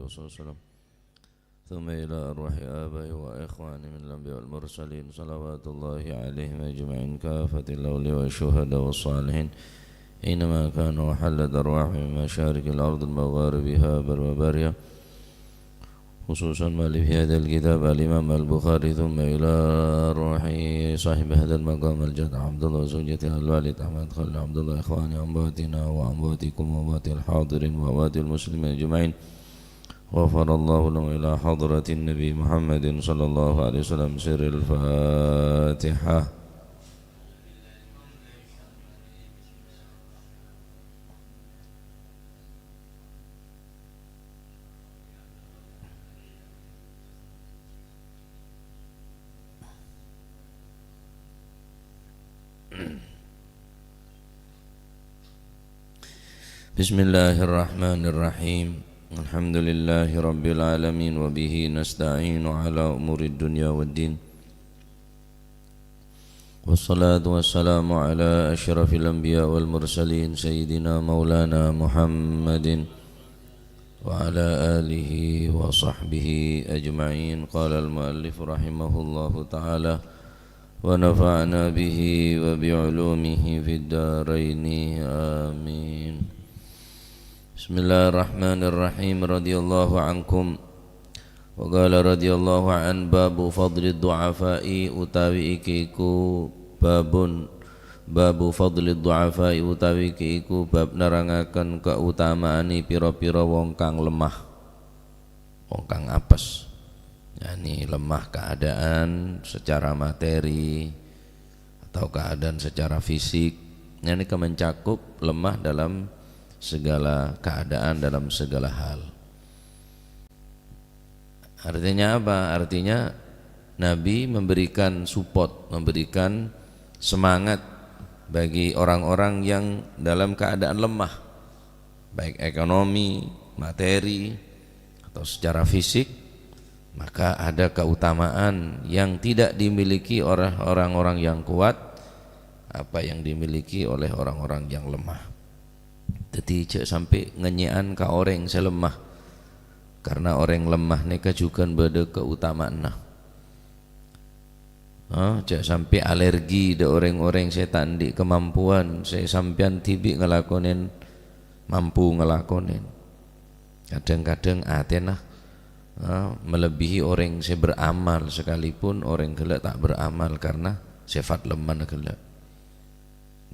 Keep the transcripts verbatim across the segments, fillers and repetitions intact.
والصلاة والسلام. ثم إلى أرواح آبائه وإخوانه من الأنبياء والمرسلين، صلوات الله عليهم أجمعين، كافة الأولياء والشهداء والصالحين، أينما كانوا، وحلت أرواحهم من مشارق الأرض لمغاربها برا وبحرها، خصوصا مؤلف هذا الكتاب الإمام البخاري، ثم إلى روح صاحب هذا المقام الجد عبد الله وزوجته الوالد أحمد خليل عبد الله، إخواني أمواتنا وأمواتكم وأموات الحاضرين وأموات المسلمين أجمعين. غفر الله لهم إلى حضرة النبي محمد صلى الله عليه وسلم. سر الفاتحة. بسم الله الرحمن الرحيم. الحمد لله رب العالمين، وبه نستعين على أمور الدنيا والدين. والصلاة والسلام على أشرف الأنبياء والمرسلين، سيدنا مولانا محمد وعلى آله وصحبه أجمعين. قال المؤلف رحمه الله تعالى، ونفعنا به وبعلومه في الدارين. آمين. بسم الله الرحمن الرحيم. رضي الله عنكم. Wa qala radhiyallahu an, babu fadlid du'afa'i, utawi iki iku babun, babu fadlid du'afa'i, utawi iki iku bab nerangaken kautamaane pira-pira wong kang lemah, wong kang apes. Yani lemah keadaan secara materi atau keadaan secara fisik. Yani mencakup lemah dalam segala keadaan, dalam segala hal. Artinya apa? Artinya Nabi memberikan support, memberikan semangat bagi orang-orang yang dalam keadaan lemah, baik ekonomi, materi, atau secara fisik, maka ada keutamaan yang tidak dimiliki oleh orang-orang yang kuat, apa yang dimiliki oleh orang-orang yang lemah. Jadi, jhâ' sampè' ngènyè'an ka orèng sè lemah, karna orèng lemah nèka jhughân bâdâ kautamaanna. Ah, jhâ' sampè' alergi dâ' orèng-orèng sè ta' andi' kamampowan sè sampèyan dhibi' ngalakonèn, mampu ngalakonèn. Kadhâng-kadhâng atèna, ah, melebihi orèng sè beramal, sakalèpon orèng ghellâ' ta' beramal karna sèfat lemmana ghellâ'.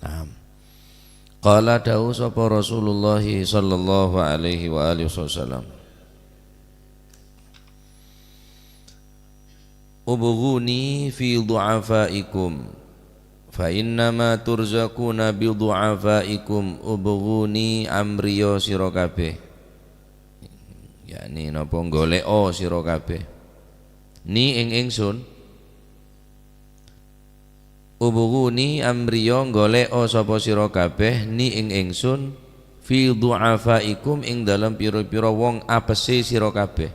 Naam. Qala, dawuh sapa Rasulullah sallallahu alaihi wa alihi wasallam, "Ubghuni fi du'afaikum, fa innama turzaquna bi du'afaikum." Ubghuni, amriya sira kabeh. Yakni napa? Goleko sira kabeh. Ni ing ingsun. Ubghuni, amriya goleko sapa sira kabeh, ni ing ingsun, fi du'afaikum, ing dalem pira-pira wong apese sira kabeh.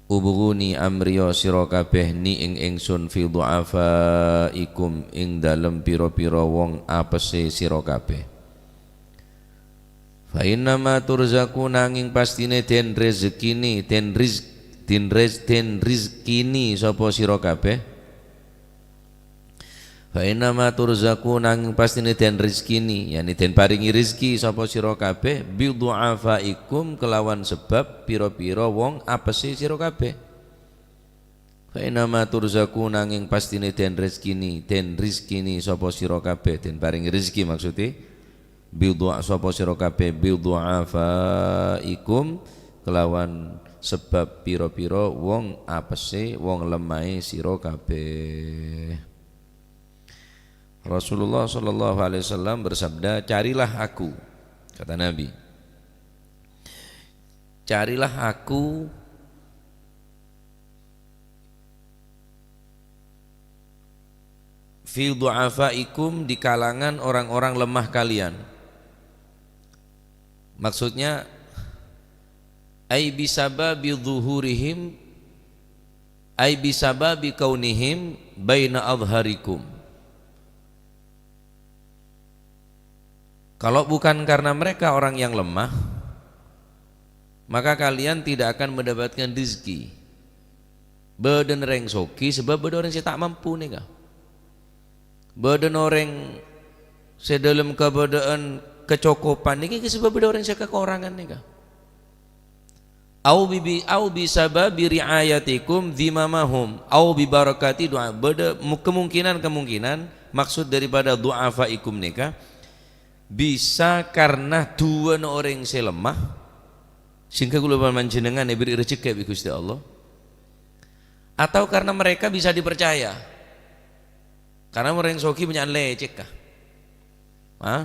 Ubghuni, amriya sira kabeh, ni ing ingsun, fi du'afaikum, ing dalem pira-pira wong apese sira kabeh. Fa innama turzaqu, nanging pastine den rezekine, den riz-, den rez-, den rizkini sapa sira kabeh. Fa innama turzaqu, nanging pastine den rizkini, yani den paringi rizki sapa sira kabeh, bi du'afaikum, kelawan sebab pira-pira wong apese sira kabeh. Fa innama turzaqu, nanging pastine den rezkini, den rizkini sapa sira kabeh, den paringi rezeki, maksude, bi du'a-, sapa sira kabeh, bi du'afaikum, kelawan sebab pira-pira wong apese, wong lemahe sira kabeh. Rasulullah sallallahu alaihi wasallam bersabda, "Carilah aku," kata Nabi. "Carilah aku fi du'afaikum, di kalangan orang-orang lemah kalian." Maksudnya, ai bisababi zuhurihim, ai bisababi kaunihim baina adharikum. Kalau bukan karena mereka orang yang lemah, maka kalian tidak akan mendapatkan rezeki. Bâdâna orèng soghi sabâb bâdâ orèng sè ta' mampu nèka. Bâdâna orèng sè dâlem kabâdâ'ân kacokopan nèka sabâb bâdâ orèng sè kakorangan nèka. Au bi, bi, au bi sababi ri'ayatikum dhimamahum, au bi barakati du'a. Bâdâ mu-, kemungkinan-kemungkinan maksud daripada du'afaikum nèka bisa karena du'âna orèng sè lemah, sehingga kaulâ bân panjhennengngan èberri' rejekkè bi' Ghustè Allah, atau karena mereka bisa dipercaya. Karena orèng soghi bânnya'an lècèkka. Ha?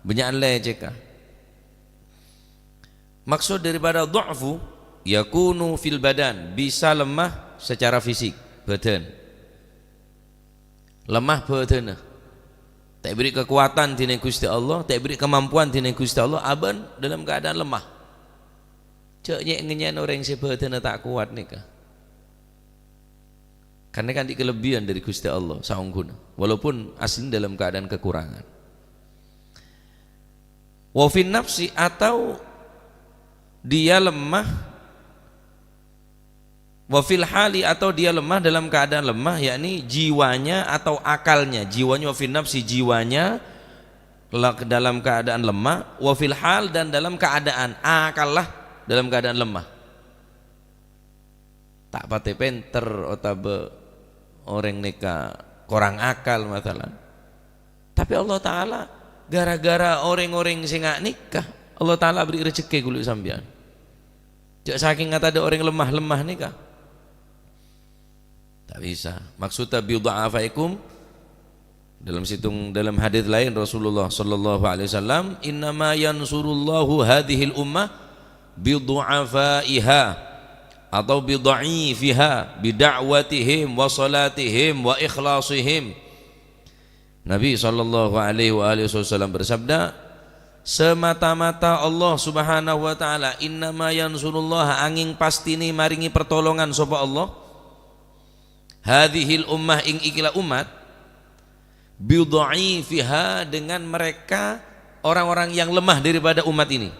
Bânnya'an lècèkka. Maksud daripada dha'fu, yakunu fil badan, bisa lemah secara fisik, bâdân. Lemah bâdânna. Ta' èberri' kakowadhân dhinèng Ghustè Allah, ta' èberri' kamampuan dhinèng Ghustè Allah, abân dalam keadaan lemah. Jhâ' nyè'-ngènyè'an orèng sè bâdânna ta' kowat nèka. Karena kan di' kelebihan dari Ghustè Allah saongghuna, walaupun asli dalam keadaan kekurangan. Wa fin nafsi, atau dia lemah, wa fil hali, atau dia lemah dalam keadaan lemah, yakni jiwanya atau akalnya, jiwanya, wa fin nafsi, jiwanya la-, dalam keadaan lemah, wa fil hal, dan dalam keadaan akallah dalam keadaan lemah. Ta' patè pènter otabâ orèng nèka korang akal, masalan. Tapè Allah Ta'ala, gara-gara orèng-orèng sè nga' nèka, Allah Ta'ala aberri' rejekkè kaulâ sampèyan. Jhâ' sakèng tadâ' orèng lemah-lemah nèka. Ta' bisa. Maksudnya, "Bi dha'afaikum", dalam situng, dalam hadis lain Rasulullah sallallahu alaihi wasallam, "Innama yansurullahu hadhil ummah bi dhu'afaiha atau bi dha'ifiha, bi da'watihim wa salatihim wa ikhlasihim." Nabi sallallahu alaihi wa alihi wasallam bersabda, "Semata-mata Allah Subhanahu wa Ta'ala, innama yansurullah, angèng pastèna marèngè pertolongan sapa Allah, hadhil ummah, ing ikilah umat, bi dha'ifiha, dengan mereka orang-orang yang lemah daripada umat ini."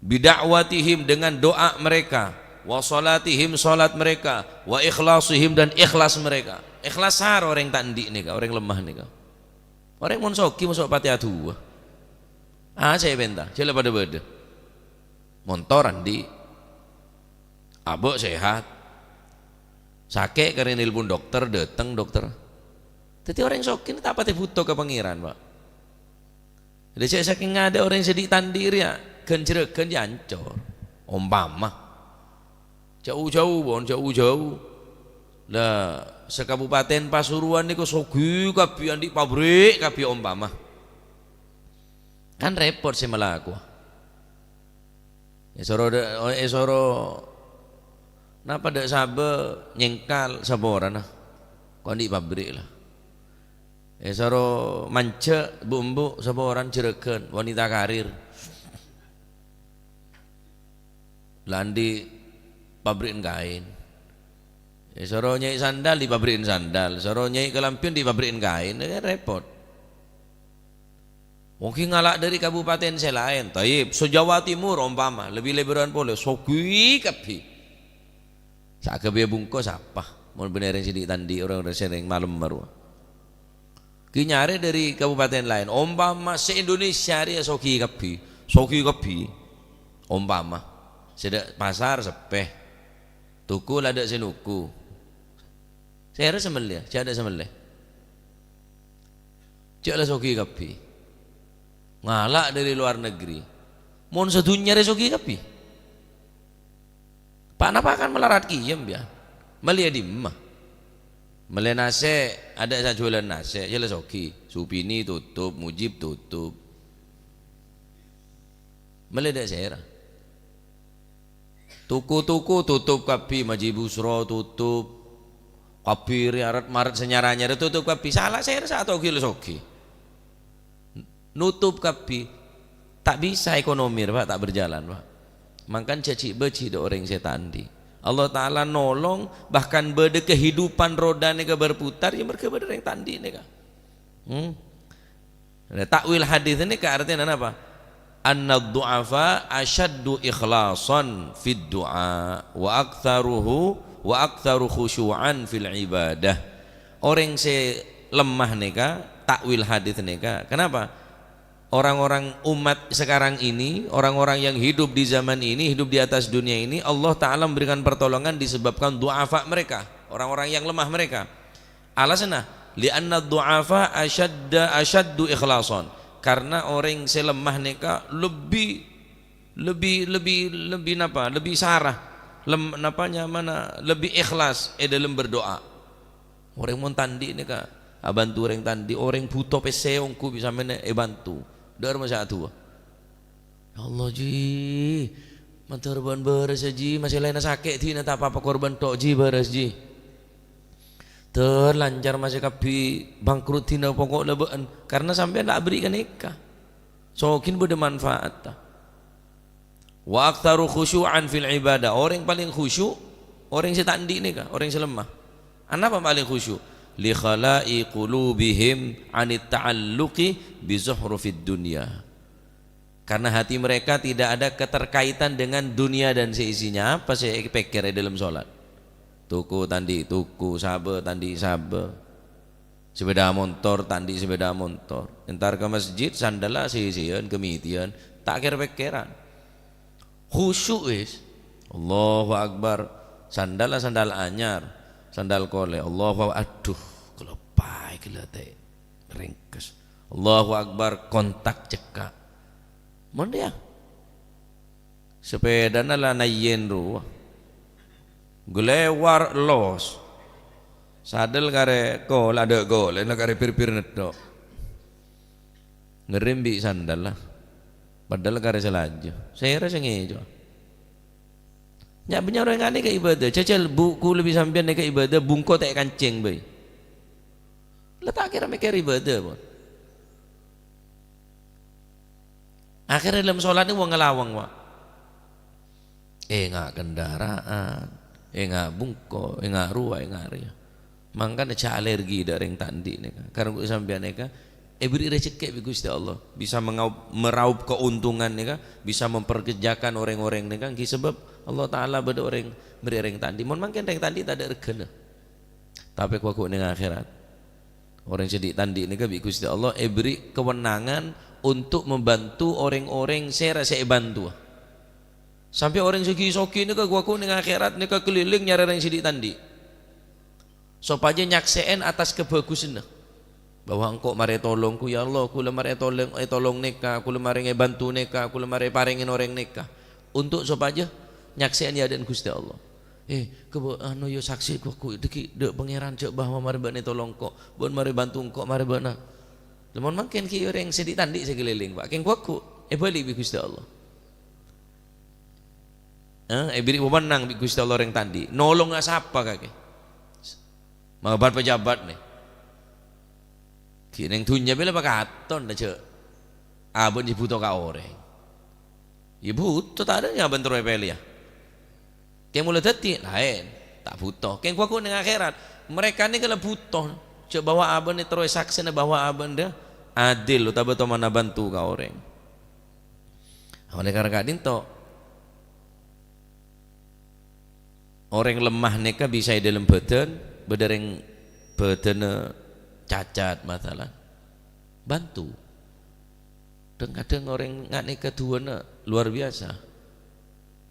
Bida'watihim, dengan doa mereka, wa salatihim, salat mereka, wa ikhlasihim, dan ikhlas mereka. Ikhlas sara orèng ta' andi' nèka, orèng lemah nèka. Orèng mon soghi mosok patè adu'a. Asè pènta, jhâ' la padâ-padâ. Montor andi'. Abâ' sehat. Sakè' karè nelpon dokter, dâteng dokter. Dhâddhi orèng soghi ta' patè bhuto ka Pangèran, Pak. Lha, cè' sakèng adâ' orèng sè dhi'-tandhi' rèya, ghân-jhârâghân jhâ' ancor. Ompama. Jhâu-jhâu, pon, jhâu-jhâu. Lah, sakabupaten Pasuruan nèko soghi kabbhi, andi' pabrik kabbhi ompama. Kan rèpot sè malakowa. Èsoro dâ-, èsoro napa dâ' sabâ nyèngkal saporana. Ko' andi' pabrik la. Èsoro manjhâ' bu'-embu' saporana jhârâghân, wanita karir. La andi' pabri'en kaèn. Èsoro nyè' sandal, dipabri'en sandal. Soro nyè' kalambhi, dipabri'en kaèn. Kan rèpot. Mungkin ngala' dâri kabupaten sè laèn, thayyib, sè Jawa Timur ompama, lebbi lèbârân polè, soghi kabbhi. Sakabbhiyâ bungko sapa? Mon bânnè rèng sè dhi'-tandhi', orèng-orèng sè rèng malem marowa. Ghi nyarè dâri kabupaten laèn, ompama sè Indonesia rèya soghi kabbhi, soghi kabbhi. Ompama, sè dâ' pasar seppè, toko la dâ' sè noko. Sèra sè mellè, jhâ' adâ' sè mellè. Jhâ' la soghi kabbhi. Ngala' dâri lowar negri. Mon sadhunnya rè soghi kabbhi. Pa-napa kan malarat kèya, mbiyân? Mellèya dimma? Mellè nasè', adâ' sè ajhuwâlân nasè', jhâ' la soghi. Supini totop, Mujib totop. Mellè dâ' sèra. Toko-toko totop kabbhi, Maji Busro totop. Kabbhi rè arèt-marèt sè nyara-nyara totop kabbhi. Sala sèra sè atoghi la soghi. Notop kabbhi. Ta' bisa ekonomi, Pak, ta' berjalan, Pak. Mangkana jhâ' ji'-bâji' dâ' orèng sè ta' andi'. Allah Ta'ala nolong, bahkan bâdâ kehidupan roda nèka berputar, ya merga bâdâ orèng ta' andi' nèka. Hmm. Nah, ta'wil hadis nèka artèna napa? "Anna du'afa asyaddu ikhlasan fid du'a wa aktsaruhu wa aktsaru khusyu'an fil ibadah." Orèng sè lemah nèka, takwil hadis nèka. Kenapa? Orang-orang umat sekarang ini, orang-orang yang hidup di zaman ini, hidup di atas dunia ini, Allah Ta'ala memberikan pertolongan disebabkan du'afa mereka, orang-orang yang lemah mereka. Alasanna, "Li'anna du'afa asyadda, asyaddu ikhlasan." Karena orèng sè lemah nèka lebbi, lebbi, lebbi, lebbi napa? Lebbi sara. Lem-, napa nyamana? Lebbi ikhlas è dâlem berdoa. Orèng mon ta' andi' nèka, abhânto orèng ta' andi', orèng bhuto pèssè ongghu bisa mènè èbhânto. Dâ'remma sè adu'a. "Ya Allah, Ji, mandhâr bân bârâs, ya, Ji, masè laènna sakè' dinah, ta' pa-apa, korban tok, Ji, bârâs, Ji. Dâr lancar, masè kabbhi bangkrut dinah, pokok la bâ'ân, karena sampèyan ta' aberri' ghânèka. Sogina bâdâ manfaatta." "Wa aktsaru khusyu'an fil ibadah." Orèng palèng khusyuk, orèng sè ta' andi' nèka, orèng sè lemah. Anapa palèng khusyuk? "Li khala'i qulubihim anit ta'alluqi bi zuhrufid dunya." Karena hati mereka tidak ada keterkaitan dengan dunia dan seisinya, apa sè èpèkkèr è dâlem solat. Toko ta' andi' toko, sabâ ta' andi' sabâ. Sepeda montor ta' andi' sepeda montor. Entar ka masjid, sandalla sèsèan, kemitian, ta' kèr-pèkkèran. Khusyuk wis. Allahu Akbar. Sandalla sandal anyar, sandal kolè'. Allahu Ak-, aduh, kaloppaè ghellâ' ta' rèngkes. Allahu Akbar, kontak cekka'. Mon dhiyâ. Sepedana la naèyèn rowa. Glewar los. Sadel karè kol-, adâ' kolè'na karè pir-pir nèddhâ'. Ngerrèm bi' sandal la. Padahal karè sè laju. Sèra sè ngèco. Nya-, bânnya' orèng anèka ibadah. Jhâjhâl bu-, kaulâ bi' sampèyan nèka ibadah, bungko ta' èkancèng bhâi. La ta' kèra mèkkèr ibadah, pon. Akhèrra dâlem solat nèka wong ngalawang, Pak. Enga' kendaraan, enga' bungko, enga' rowa, enga' rèya. Mangkana jhâ' alergi dâ' rèng ta' andi' nèka. Karena sampèyan nèka èberri' rejekkè bi' Ghustè Allah. Bisa mengaup-, meraup keuntungan nèka, bisa memperkerjakan orèng-orèng nèka, ènggi sabâb Allah Ta'ala bâdâ orèng berri' rèng ta' andi'. Mon mangkèn rèng ta' andi' tadâ' règhâna. Tapè ghu-, ghu-, neng akhèrat. Orèng sè dhi'-tandhi' nèka bi' Ghustè Allah èberri' kewenangan untuk membantu orèng-orèng sè ra-, sè èbantowa. Sampè' orèng sè ghi-, soghi nèka ghu-, ghu-, neng akhèrat nèka kalèlèng nyarè orèng sè dhi'-tandhi'. Sopajâ nyaksè'è atas kabhâghusânna. Bahwa engko' marè tolong, "Ghu, ya Allah, kaulâ marè tolong, ètolong nèka, kaulâ marè ngèbanto nèka, kaulâ marè parèngè orèng nèka." Untuk sopajâ nyaksè'è è adâ'na Ghustè Allah. Eh, kebâ-, anu, ya, saksè ghu-, ghu-, dhâggi' dâ' Pangèran, jhâ' bahwa marè bâ'na ètolong engko', bân marè banto engko', marè bâ'na. Lamon mangkèn ghi' orèng sè dhi'-tandhi' sè kalèlèng, Pak. Kèng ghu-, ghu-, èbâli' bi' Ghustè Allah. Eh, èberri' wewennang bi' Ghustè Allah orèng tandhi'. Nolonga sapa kakè? Mabâdâ pejabat nè. Ghi' neng dhunnya bhâi la pakaton jhâ' abâ'na sè bhuto ka orèng. Ya bhuto, ta' adâ' nyabân terro èpèlè, ya. Kèng mola dhâddhi, laèn, ta' bhuto. Kèng ghu-, ghu-, neng akhèrat, mereka nèka la bhuto. Jhâ' bahwa abâ'na terro èsaksèna bahwa abâ'na adil otabâ tomanna banto ka orèng. Olè karana ka'dinto, orèng lemah nèka bisa è dâlem bhâdhân, bâdâ rèng bhâdhânna cacat, masalah. Banto. Dhâng-kadhâng orèng nga-, nèka du'âna luar biasa.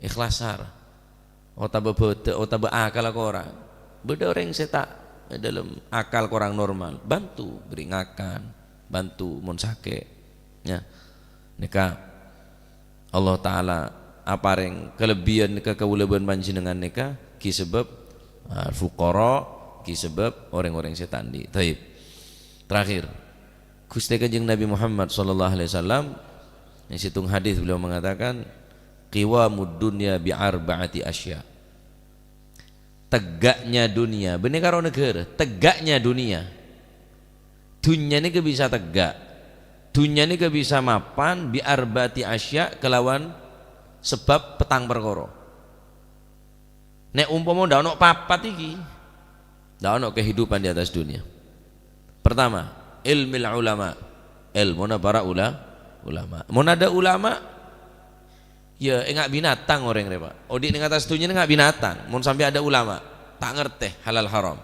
Ikhlasar. Otabâ bâdâ-, otabâ akalla korang. Bâdâ orèng sè ta' è dâlem akal korang normal. Banto, beri ngakan, banto mon sakè'. Ya. Nèka Allah Ta'ala aparèng kalebbiyân ka kaulâ bân panjhennengngan nèka ghi' sabâb, ah, fuqara, ghi' sabâb orèng-orèng sè ta' andi'. Thayyib. Terakhir, Ghustè Kanjeng Nabi Muhammad sallallahu alaihi wasallam, neng sèttong hadis beliau mengatakan, "Qiwamud dunya bi arba'ati asya." Tegaknya dunia, bânnè karo negara, tegaknya dunia. Dhunnya nèka bisa tegak. Dhunnya nèka bisa mapan bi arba'ati asya kalawan sebab petang parkara. Nèk umpama ndak ono papat iki, ndak ono kehidupan di atas dunia. Pertama, ilmil ulama, ilmuna para ula-, Ulama. Mon adâ' ulama, ya enga' binatang orèng rè, Pak. Odi' neng attas dhunnya enga' binatang. Mon sampè' adâ' ulama, ta' ngartè halal haram.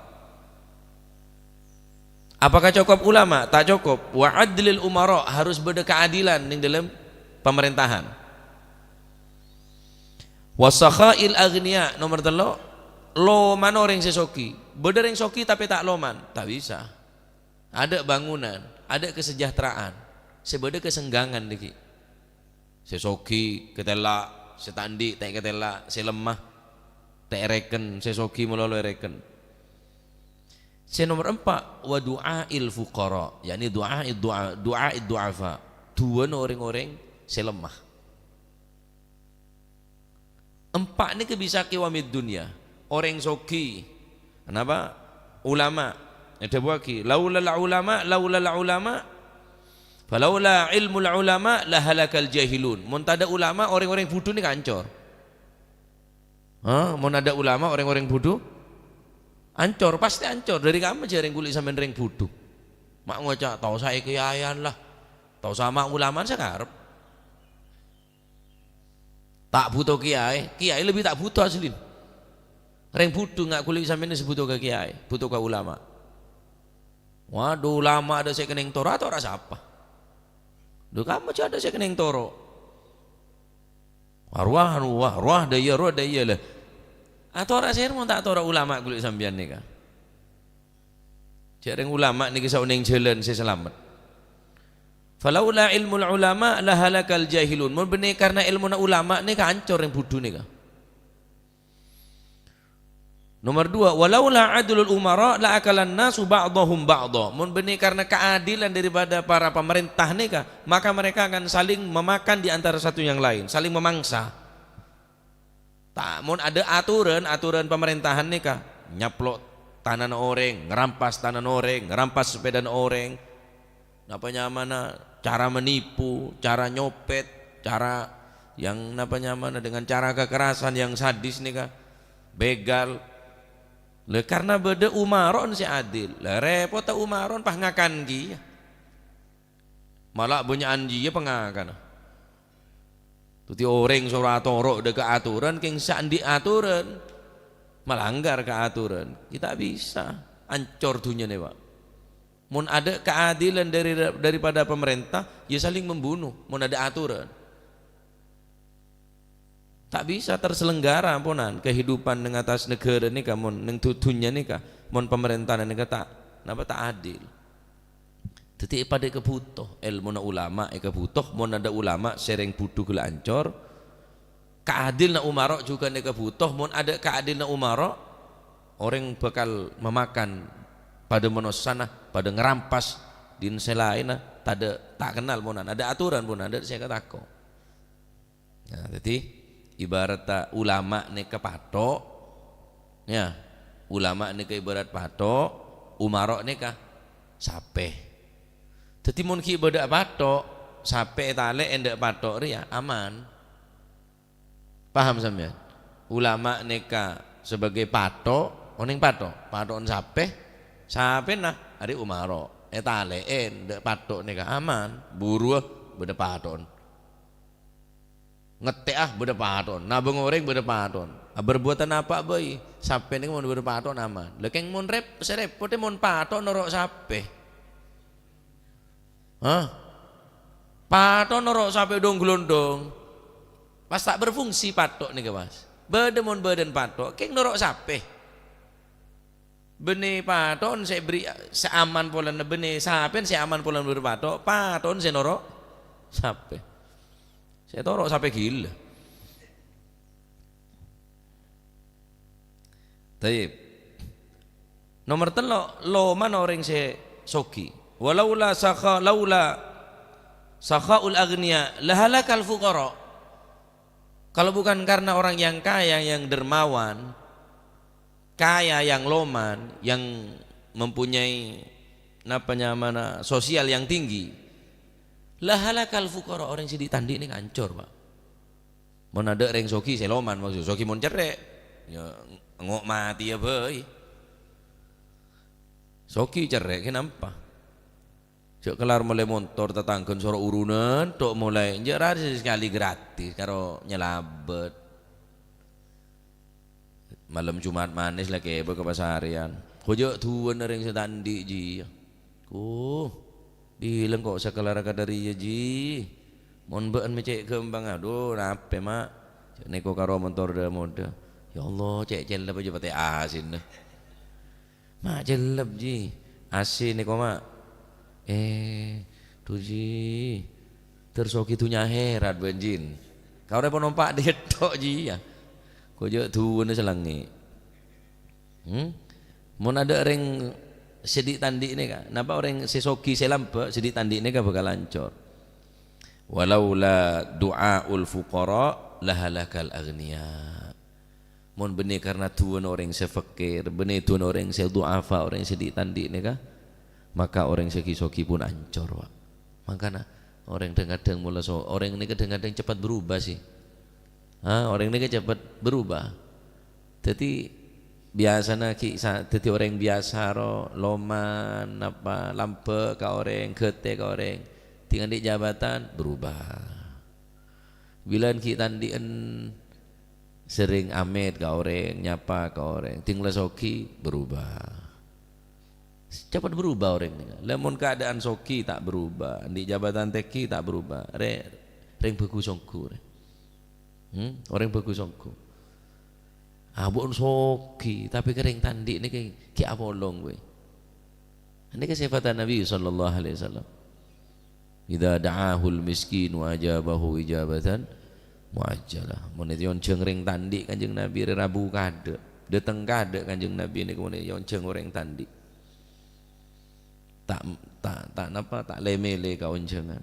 Apakah cokop ulama? Ta' cokop. Wa adlil umara, harus bâdâ kaadilan neng dâlem pamarèntahan. Wa sakhail aghniya, nomer tello', loman orèng sè soghi. Bâdâ rèng soghi tapè ta' loman, ta' bisa. Adâ' bangunan, adâ' kasajahtera'an, sè bâdâ kasenggangan dhâggi'. Sè soghi katella', sè ta' andi' ta' èkatella', sè lemma ta' èrèken, sè soghi malolo èrèken. Sè nomer empa', wa du'ail fuqara, yakni du'aid du'a, du'aid du'afa, du'ana orèng-orèng sè lemma. Empa' nèka bisa qiwamid dunya. Orèng soghi. Napa? Ulama. Èdhâbuwâghi, "Laulal ulama, laulal ulama, falaula ilmul ulama, lahalakal jahilun." Mon tadâ' ulama, orèng-orèng budhu nèka ancor. Ha? Mon adâ' ulama, orèng-orèng budhu ancor, pastè ancor. Dâri kamma jhâ' rèng kulâ sampèyan rèng budhu? Ma' ngoca', "Ta' osa èkiyaèyan la. Ta' osa ma' ulamaan sakarep." Ta' buto kiyaè, kiyaè lebbi ta' buto asli. Rèng budhu nga' kulâ sampèyan sè buto ka kiyaè, buto ka ulama. Waduh, ulama adâ' sè kennèng toro', atoro' sapa? Dhu kamma jhâ' adâ' sè kennèng toro'. Arwah, arwah, arwah, dâ' iyâ, arwah, dâ' iyâ, la. Atoro' sèra mon ta' atoro' ulama kulâ sampèyan nèka. Jhâ' rèng ulama nèka saonèng jhâlân sè salamet. "Falaula ilmul ulama lahalakal jahilun." Mon bânnè karna èlmona ulama nèka ancor rèng budhu nèka. Nomor dua, "Walaula adlul umara la akalan nasu ba'dhum ba'dha." Mon bânnè karna kaadilan daripada para pamarènta nèka, maka mereka akan saling memakan di antara satu yang lain, saling memangsa. Ta-, mon adâ' aturan, aturan pamarèntahan nèka, nyaplo' tanana orèng, ngrampas tanana orèng, ngrampas sapèdana orèng, napa nyamana cara menipu, cara nyopet, cara yang napa nyamana dengan cara kekerasan yang sadis nèka, begal. Lha, karna bâdâ umaro'na sè adil. Lha, rèpotta umaro'na pas ngakan kèya. Mala bânnya'an jiyâ pangakana. Dhâddhi orèng soro atoro' dâ' ka aturan, kèng sè andi' aturan, malanggar ka aturan. Ghi' ta' bisa. Ancor dhunnyana, Pak. Mon adâ' kaadilan dâri, daripada pamarènta, ya saling membunuh, mon adâ' aturan. Ta' bisa terselenggara, amponan, kehidupan neng attas naghârâ nèka, mon neng du-, dhunnya nèka, mon pamarèntana nèka ta', napa, ta' adil. Dhâddhi, èpadâ èkabhuto, èlmona ulama èkabhuto, mon adâ' ulama sè rèng budhu ghellâ' ancor, kaadilna umaro' jhughân èkabhuto, mon adâ' kaadilna umaro', orèng bhâkal mamakan padâ manossana, padâ ngrampas dhin sè laènna, tadâ', ta' kennal, ponan, adâ' aturan, ponan, adâ' sè èkatako'. Nah, dhâddhi, ibaratta ulama nèka patho', ya. Ulama nèka ibarat patho', umaro' nèka sapè. Dhâddhi, mon ghi' bâdâ patho', sapè ètalè'è dâ' patho' rèya aman. Paham sampèyan? Ulama nèka sebagai patho', onèng patho', patho'na sapè, sapèna arè umaro', ètalè'è dâ' patho' nèka aman, buruwâ bâdâ patho'na. Ngettè'a bâdâ patho'na, nabâng orèng bâdâ patho'na. Aberbuwâtan apa bhâi, sapè nèka mon bâdâ patho'na aman. Lha kèng mon rep-, sè rèpot mon patho' noro' sapè. Hah? Patho' noro' sapè dhung-glondhung. Pas ta' berfungsi patho' nèka, pas. Bâdâ mon bâdâna patho', kèng noro' sapè. Bânnè patho'na sè bri-, sè aman polana, bânnè sapèna sè aman polana bâdâ patho', patho'na sè noro' sapè. Sè toro' sapè ghilâ. Tayyib. Nomer tello', lomana orèng sè soghi. Walaula sakha-, laula sakhaul aghniya lahalakal fuqara. Kalau bukan karena orang yang kaya, yang dermawan, kaya, yang loman, yang mempunyai, napa nyamana, sosial yang tinggi, lahalakal fuqara, orèng sè dhi'-tandhi' nèka ancor, Pak. Mon adâ' rèng soghi sè loman, maksud soghi mon cerrè', ya, ngo' matèya bhâi. Soghi cerrè' kènapa? Jhâ' kellar mellè montor tatangghâna soro urunan, tok molaè. Enjâ' ra sakalè gratis karo nyalabât. Malem Jumat manis la kèbâ ka pasarèyan. Ko jhâ' du'âna rèng sè ta' andi' jiyâ. Ko, bilâng ko' sakallar kadhâriyâ, Ji. Mon bâ'ân mè' cè' ghâmpang, adhu, napè, Ma'? Jhâ' nèko karo montor dâ-modâ. Ya Allah, cè' cellep jhâ' patè asèna. Ma' cellep, Ji. Asè nèko, Ma'. Eh, dhu, Ji. Dâr soghi dhunnya ahèrat bâ'ân, Jin. Kaorè ponompa' dâ' tok, Ji, ya. Ko jhâ' du'âna salangngè'. Hmm? Mon adâ' rèng sè dhi'-tandhi' nèka, napa orèng sè soghi sè lambâ' sè dhi'-tandhi' nèka bhâkal ancor. "Walaula du'aul fuqara lahalakal aghniya." Mon bânnè karna du'âna orèng sè fakir, bânnè du'âna orèng sè du'afa, orèng sè dhi'-tandhi' nèka, maka orèng sè ghi-soghi pon ancor, Pak. Mangkana orèng dhâng-kadhâng mola so-, orèng nèka dhâng-kadhâng cepet berubah sih. Ha, orèng nèka cepet berubah. Dhâddhi, biyasana ghi' sa-, dhâddhi orèng biyasa ro, loman, napa, lambâ' ka orèng, ghâtè ka orèng. Dhing andi' jabatan, berubah. Bilân ghi' tandhi'ân serrèng amèt ka orèng, nyapa ka orèng. Dhing la soghi, berubah. Cepet berubah orèng nèka. Lamon keadaan soghi ta' berubah, andi' jabatan tèngghi ta' berubah. Rè-, rèng bhâghus ongghu, rè. Hmm? Orèng bhâghus ongghu. Abon soghi, tapè ka rèng tandhi' nèka ghi' apolong, wè. Nèka sèfatta Nabi sallallahu alaihi wasallam. "Idza da'ahul miskinu ajabahu ijabatan muajjalah." Mon èonjhâng rèng tandhi' Kanjeng Nabi rè rabu kadâ', dâteng kadâ' Kanjeng Nabi nèko mon èonjhâng orèng tandhi'. Ta', ta', ta' napa, ta' lè-mèlè kaonjhângan.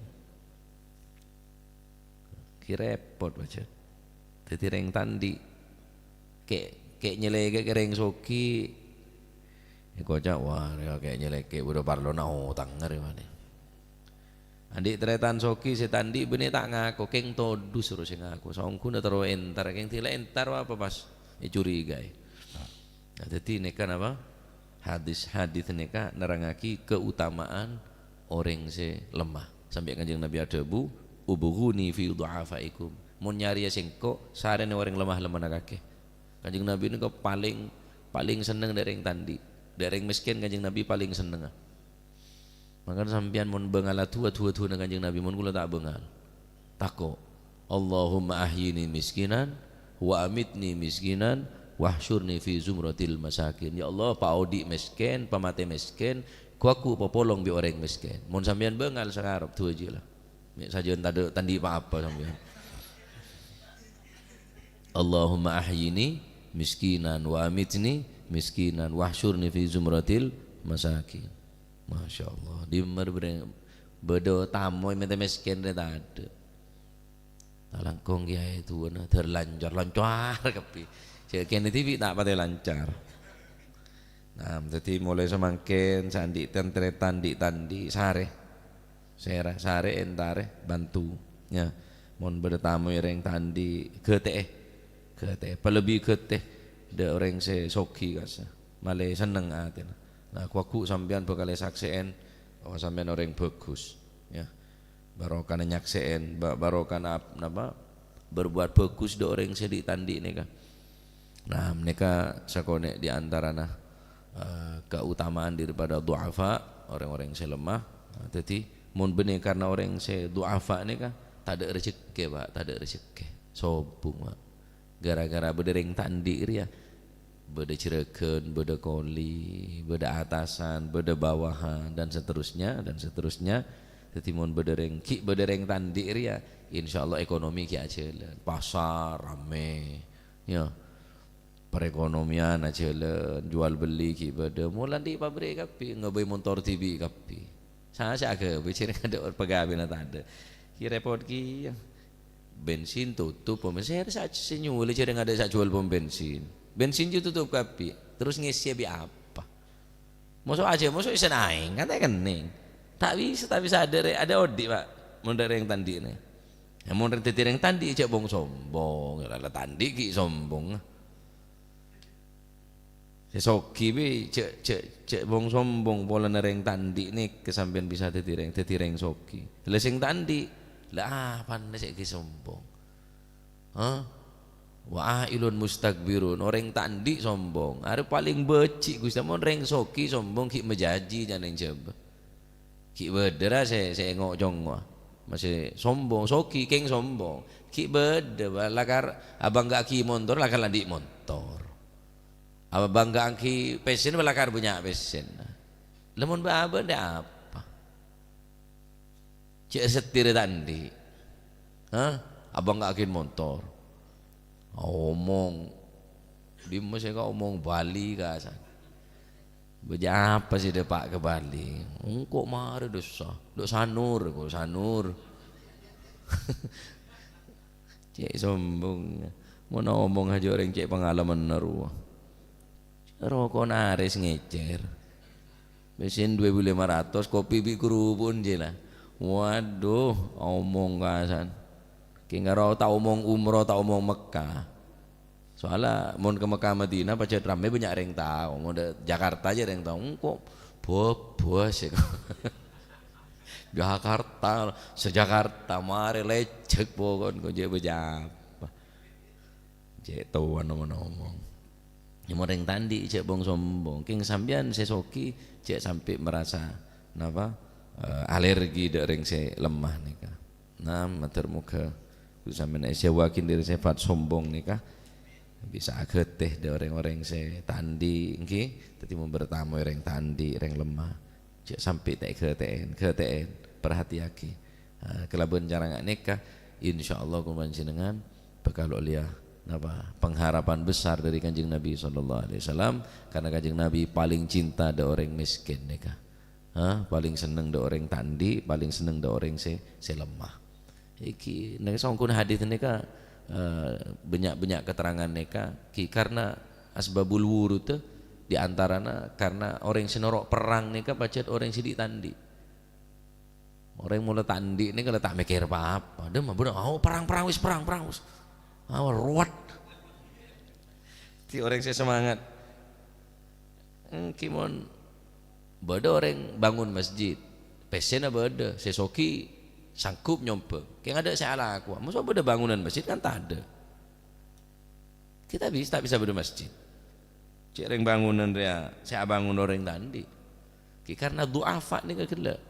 Ghi' rèpot, pajhât. Dhâddhi rèng tandhi'. Kè', kè' nyèlèkè ka rèng soghi. Èkoca', "Wah, rèya kè' nyèlèkè bâdâ parlona otang arè manè." Andi' tarètan soghi sè tandhi' bânnè ta' ngako, kèng todus ro sè ngako. Saongghuna terro entar, kèng dhing la entar apa pas ècurigaè. Nah, dhâddhi nèka napa? Hadis-hadis nèka nerrangngaghi keutamaan orèng sè lemah. Sampè' Kanjeng Nabi adhâbu, "Ubghuni fi dhu'afaikum." Mon nyarèya sèngko', sarèna orèng lemah-lemmana kakè. Kanjeng Nabi nèka palèng, palèng senneng dâ' rèng tandhi'. Dâ' rèng mèskèn Kanjeng Nabi palèng sennengnga. Mangkana sampèyan mon bângalla du'a, du'a-du'ana Kanjeng Nabi, mon kaulâ ta' bângal. Tako', "Allahumma ahyini miskinan, wa amitni miskinan, wahsyurni fi zumratil masakin." Ya Allah, paodi' mèskèn, pamatè mèskèn, ghu-lagghu papolong bi' orèng mèskèn. Mon sampèyan bângal sakarep, du'a jiyâ la. Mè' sajân tadâ' tandhi' pa-apa sampèyan. "Allahumma ahyini miskinan, wa amitni miskinan, wahsyurni fi zumratil masakin." Masya Allah, dimma bâdâ, bâdâ tamoy mènta mèskèn rè tadâ'. Talangkong kèyaè du'âna, dâr lancar, lancar kabbhi. Jhâ' kènè dhibi' ta' patè lancar. Nah, dhâddhi molaè samangkèn, sè andi' tan-, tarètan dhi'-tandhi', sarè. Sèra-, sarè èntarè, bantu. Ya, mon bâdâ tamoy rèng tandhi', ghâtè'è. Ghâtè'è, palebbi ghâtè dâ' orèng sè soghi kassa. Malè senneng atèna. Nah, ghu-lagghu sampèyan bhâkal èsaksè'è, oh, sampèyan orèng bhâghus. Ya. Barokana nyaksè'è, ba-, barokana ap-, napa? Berbuat bhâghus dâ' orèng sè dhi'-tandhi' nèka. Nah, nèka sakonè' di antarana, eh, keutamaan daripada du'afa, orèng-orèng sè lemah. Nah, dhâddhi, mon bânnè karna orèng sè du'afa nèka, tadâ' rejekkè, Pak, tadâ' rejekkè. Sobung, Pak. Gara-gara bâdâ rèng tandhi' rèya, bâdâ juragan, bâdâ koli, bâdâ atasan, bâdâ bawahan, dan seterusnya, dan seterusnya. Dhâddhi, mon bâdâ rèng, ghi' bâdâ rèng tandhi' rèya, insyaallah ekonomi ghi' ajhâlân. Pasar ramè, ya. Perekonomian ajhâlân, jual beli ghi' bâdâ. Mola andi' pabrik kabbhi, nggabây montor dhibi' kabbhi. Sa-, sè aghâbây jhâreng adâ' pegawèna tadâ'. Ghi' rèpot kèya. Bensin tutup, pom bensin. Sè, sè nyolè jhâreng adâ' sè jual pom bensin. Bensin jiyâ tutup kabbhi. Terros ngèssèya bi' apa? Moso' ajhâ', moso' sè naèng, kan ta' kennèng. Ta' bisa, ta' bisa adâ' rè-, adâ' odi', Pak. Mon dâ' rèng tandhi'na. Ya, mon rèng dhâddhi rèng tandhi', jhâ' bong-sombong. Ya, la, la tandhi' ghi' sombong. Sè soghi bi' jhâ', jhâ', jhâ' bong-sombong polana rèng ta' andi' nèka sampèyan bisa dhâddhi rèng, dhâddhi rèng soghi. La sèng ta' andi', la apana sè ghi' sombong? Hah? Wa ailun mustakbirun, orèng ta' andi' sombong. Arè palèng bâji', Ghustè, mon rèng soghi sombong ghi' majâjhi jhâ' neng Jhâbâ. Ghi' bâdâ ra sè, sè ngo'-congo'. Masè sombong, soghi kèng sombong. Ghi' bâdâ, ba-, lakar abângga'aghi montor, lakar la andi' montor. Abângga'aghi pèssèna, lakar bânnya' pèssèna. Lamon bâ-, abâ' andi' apa? Cè' setirè ta' andi'. Hah? Abângga'aghi montor. Omong. Dimma sè ka omong Bali kasan. Bâjâ apa sè dâpa' ka Bali? Engko' marè dâssa. Dâ' Sanur, engko' Sanur. Cè' sombong. Mon omong ajâ orèng cè' pangalamanna rowa. Roko narès ngècèr. Bèsèn dua èbu lèma ratos, kopi bi' kerupuk jiyâ la. Waduh, omong kasan. Kèng karo ta' omong umroh, ta' omong Mekkah. Soalnya mon ka Mekkah Madinah pajhât rammè bânnya' rèng tao. Mon dâ' Jakarta jiyâ rèng tao. Engko' bobos ya. Jakarta, se-Jakarta marè lèjhek pokon ko' jhâ' bâjâ apa. Cè' towan omong-omong. Ya, mon rèng ta' andi' jhâ' bong-sombong. Kèng sampèyan sè soghi jhâ' sampè' marasa, napa, eh, alergi dâ' rèng sè lemah nèka. Nah, mator moghâ Ghustè sampèyan èsèwaghi dâri sèfat sombong nèka. Bisa aghâtè dâ' rèng-orèng sè ta' andi', ènggi. Dhâddhi mon bertamu rèng ta' andi', rèng lemah. Jhâ' sampè' ta' ghâtè'èn, ghâtè'èn, parhatèyaghi. Ah, kalabân cara nga' nèka, insyaallah kaulâ panjhennengngan bhâkal ollèya, napa, pengharapan besar dâri Kanjeng Nabi sallallahu alaihi wasallam, karna Kanjeng Nabi palèng cinta dâ' orèng mèskèn nèka. Ha, palèng senneng dâ' orèng ta' andi', palèng senneng dâ' orèng sè, sè lemah. Iki, nèng songkun hadis nèka, eh, bânnya'-bânnya' keterangan nèka, ki karna asbabul wurud, di antarana karna orèng sè noro' perrang nèka pajhât orèng sè dhi' ta' andi'. Orèng mola ta' andi' nèka la ta' mèkkèr pa-apa. Dâ' ma' bâdâ, "Oh, perrang, perrang, wis perrang, perrang, wis." Ah, ruwet. Di orèng sè semangat. Ènggi mon bâdâ orèng bangun masjid, pèssèna bâdâ, sè soghi sanggup nyombhâng. Kèng adâ' sè alakowa. Mosok bâdâ bangunan masjid kan tadâ'. Kita bis-, ta' bisa bâdâ masjid. Cè' rèng bangunan rèya sè abângon orèng ta' andi'. Ki karna du'afa nèka ghellâ'.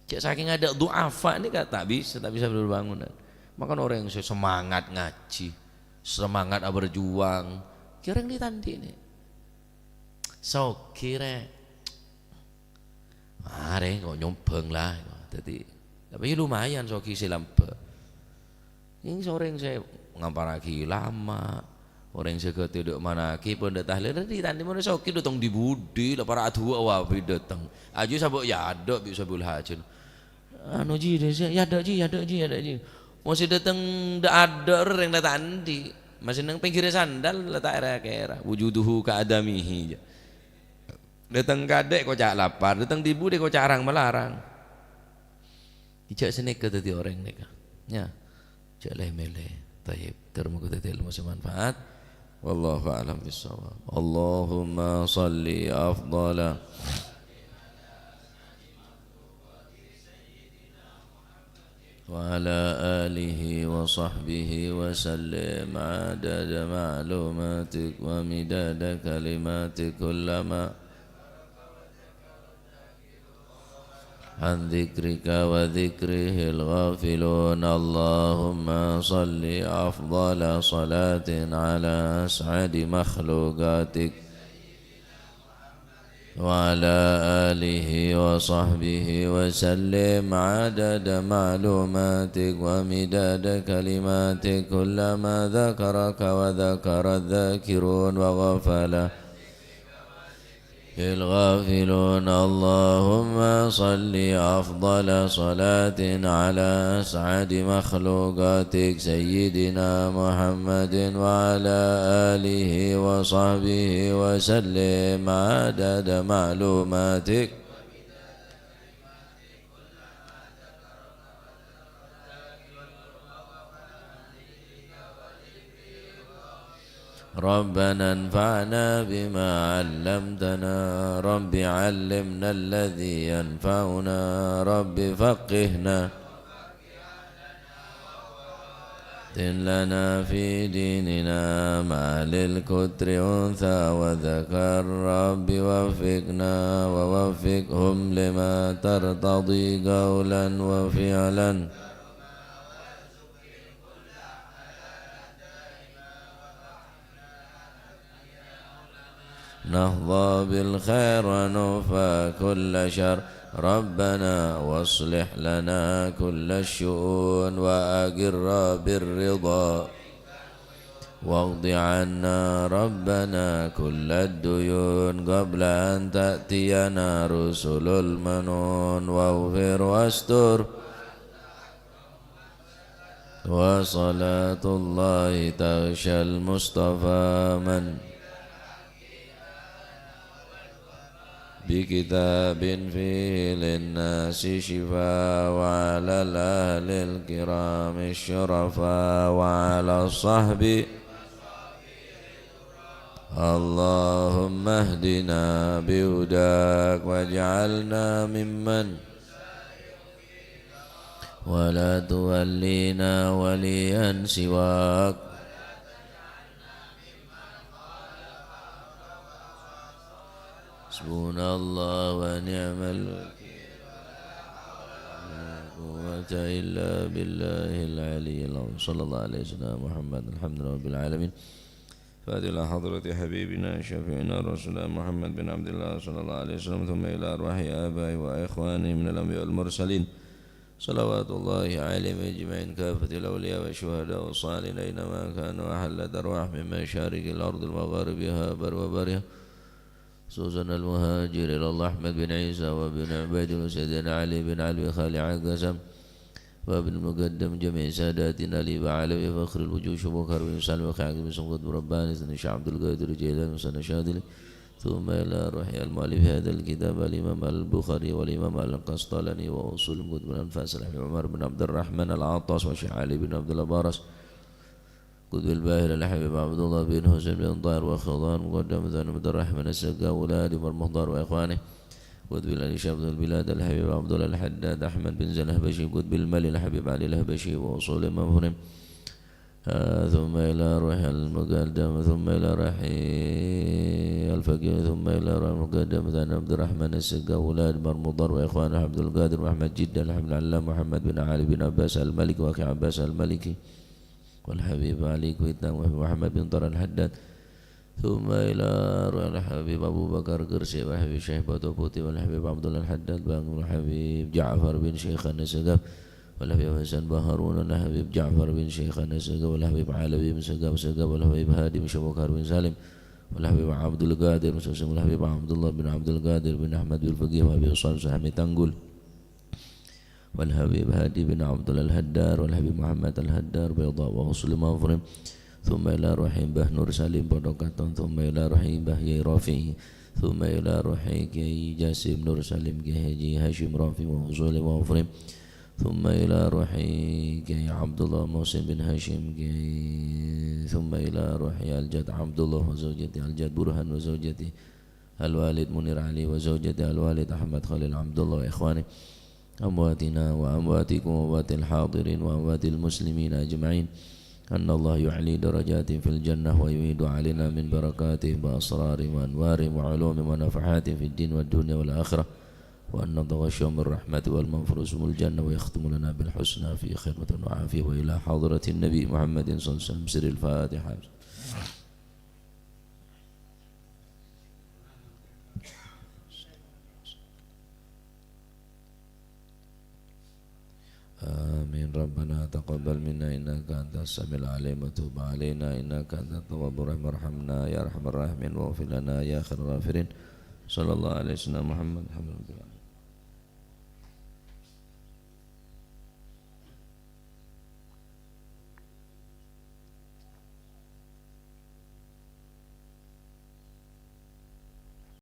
Cè' sakèng adâ' du'afa nèka ta' bisa, ta' bisa bâdâ bangunan. Makana orèng sè semangat ngajhi, semangat aberjuang, ki orèng dhi' ta' andi' nè. Soghi, rè. Arè, ko' nyombhâng la. Dhâddhi, tapè ya lumayan soghi sè lambâ'. Ning orèng sè ngamparraghi ulama, orèng sè ghâtè dâ' manakib, pondhâ tahlil, dhi' ta' andi' mon soghi dâteng dhi-budhi, la para' adu'a wa bi' dâteng. Ajhu sabâ' ya adâ' bi' sabul hajat. Anu, ji, dhi-, ji, ya adâ', ji, ya adâ', ji, ya adâ', ji. Mon sè dâteng dâ', adâ' rèng la ta' andi'. Masè neng pèngghirrâ sandal la ta' èra-kèra. Wujuduhu ka adamihi, ja. Dâteng kadhâ' koca' lapar, dâteng dhi-budhi koca' rang-malarang. Jhâ' sanèka dhâddhi orèng nèka. Ya. Jhâ' lè-mèlè. Thayyib. Ter moga dhâddhi ilmu sè manfaat. Wallahu a'lam bissawab. Allahumma shalli afdhala wa ala alihi wa sahbihi wa sallim adada ma'lumatik wa midada kalimatik kullama an dzikrika wa dzikrihil ghafilun. Allahumma shalli afdhala shalatin ala as'adi makhluqatik wa ala alihi wa sahbihi wa sallim adada ma'lumatik wa midada kalimatik kullama dzakaraka wa dzakaradz dzakirun wa ghafala الغافلون. اللهم صل أفضل صلاة على أسعد مخلوقاتك سيدنا محمد وعلى آله وصحبه وسلم عدد معلوماتك. ربنا انفعنا بما علمتنا. رب علمنا الذي ينفعنا. رب فقهنا. لنا في ديننا مع للكتر أنثى وذكر. رب وفقنا ووفقهم لما ترتضي قولا وفعلا. نحظى بالخير ونكفى كل شر. ربنا واصلح لنا كل الشؤون وأقر بالرضا. واقض عنا ربنا كل الديون قبل أن تأتينا رسل المنون. واغفر واستر. وصلاة الله تغشى المصطفى من بكتاب فيه للناس شفاء. وعلى الأهل الكرام الشرفاء وعلى الصحب. اللهم اهدنا بهداك واجعلنا ممن ولا تولينا وليا سواك. حسبنا الله ونعم الوكيل. لا قوة إلا بالله العلي العظيم. صلى الله على سيدنا محمد. الحمد لله رب العالمين. فاتحة إلى حضرة حبيبنا شفيعنا رسول الله محمد بن عبد الله صلى الله عليه وسلم، ثم إلى أرواح آبائه وإخوانه من الأنبياء والمرسلين، صلوات الله عليهم أجمعين، كافة الأولياء والشهداء والصالحين أينما كانوا، وحلت أرواح من مشارق الأرض ومغاربها، بر وبرها، خصوصا المهاجر إلى الله أحمد بن عيسى وابن عبيد وسيدنا علي بن علوي خالع قسم وابن المقدم جميع ساداتنا الإبا علوي فخر الوجود شبوك هروي سالم وخي عقب سمكت برباني سنة شيخ عبد القادر جيلاني وسنة شاذلي. ثم إلى روح المؤلف هذا الكتاب الإمام البخاري والإمام القسطلاني وأصول قطب الأنفاس الحبيب عمر بن عبد الرحمن العطاس والشيخ علي بن عبد الله باراس قطب الباهر الحبيب عبد الله بن حسين بن طاهر وخضان مقدم ذن عبد الرحمن السقا وأولاد عمر مختار وإخوانه قطب الأنشاب ذو البلاد الحبيب عبد الله الحداد أحمد بن زين الحبشي قطب المالي الحبيب علي الحبشي وأصول مفرم. آه، ثم إلى روح المقدم، ثم إلى روح الفقيه، ثم إلى روح المقدم ثاني عبد الرحمن السقا، أولاد عمر مختار وإخوانه عبد القادر وأحمد جدا، أحمد علام، محمد بن علي بن عباس المالكي، وأخي عباس المالكي، والحبيب علي كويتان، وأخي محمد بن طارق الحداد، ثم إلى روح الحبيب أبو بكر قرسي، والحبيب شيخ باتو بوتي، والحبيب عبد الله الحداد بانغ، والحبيب جعفر بن شيخان السقاف، والحبيب حسن بن هارون، والحبيب جعفر بن شيخان السقاف، والحبيب علوي بن سقاف سقاف، والحبيب هادي بن شبوكار بن سالم، والحبيب عبد القادر بن سوسن، والحبيب عبد الله بن عبد القادر بن أحمد بالفقيه، والحبيب صالح سحمي تنقل. والحبيب هادي بن عبد الله الهدار، والحبيب محمد الهدار بيضاء وأصول مفرم، ثم إلى روح باه نور سليم بودوكاتون، ثم إلى روح باه ياي رافعي، ثم إلى روح كي جاسم نور سليم كي حاجي هاشم رافعي وأصول مفرم، ثم إلى روح كي عبد الله محسن بن هاشم كي، ثم إلى روح الجد عبد الله وزوجته الجد برهان وزوجته الوالد منير علي وزوجته الوالد أحمد خليل عبد الله وإخوانه، أمواتنا وأمواتكم وأموات الحاضرين وأموات المسلمين أجمعين، أن الله يعلي درجاتهم في الجنة ويعيد علينا من بركاتهم وأسرارهم وأنوارهم وعلومهم ونفحاتهم في الدين والدنيا والآخرة، وأن يتغشاهم بالرحمة والمغفرة ويسكنهم الجنة ويختم لنا بالحسنى في خير وعافية وإلى حضرة النبي محمد صلى الله عليه وسلم سر الفاتحة. آمين. ربنا تقبل منا إنك أنت السميع العليم وتب علينا إنك أنت التواب الرحيم وارحمنا يا أرحم الراحمين واغفر لنا يا خير الغافرين. صلى الله على سيدنا محمد. الحمد لله.